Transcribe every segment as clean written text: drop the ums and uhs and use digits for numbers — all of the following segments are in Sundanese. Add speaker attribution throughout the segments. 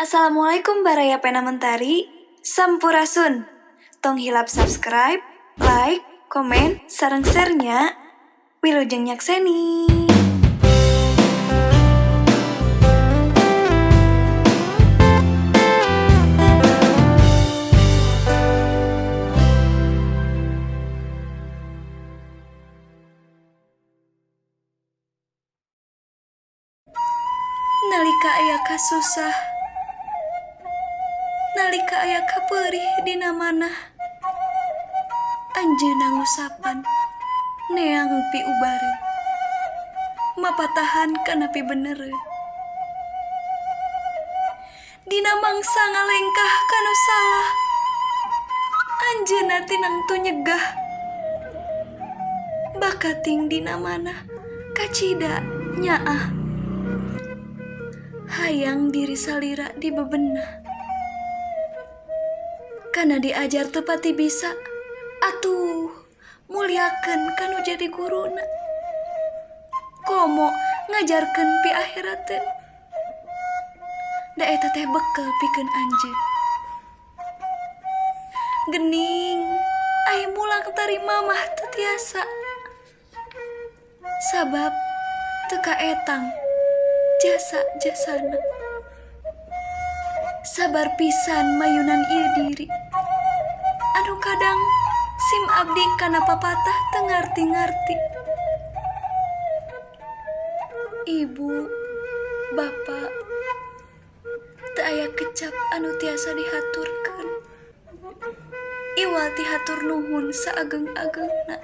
Speaker 1: Assalamualaikum Baraya Pena Mentari, Sampurasun. Tong hilap subscribe, like, komen, sareng share nya. Wilujeng nyakseni. Nalika aya kasusah, nalika aya kapeurih dina manah, anjeunna ngusapan neang piubareun, mapatahan kana pibenereun. Dina mangsa ngalengkah kanu salah, anjeunna tinangtu nyegah, bakating dina manah kacida nyaah. Hayang diri salira dibebenah. Kana diajar teu pati bisa, atuh muliakeun kanu jadi guruna. Komo ngajarkeun piakhirateun. Da eta teh bekel pikeun anjeun. Gening ai mulang tari mamah teu tiasa. Sabab teu kaetang jasa-jasana. Sabar pisan mayunan ieu diri. Anu kadang sim abdi kana papatah teu ngarti-ngarti. Ibu, bapa, teu aya kecap anu tiasa dihaturkeun. Iwal ti hatur nuhun saageng-agengna.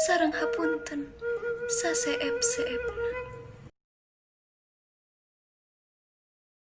Speaker 1: Sareng hapunten saseep-seepna.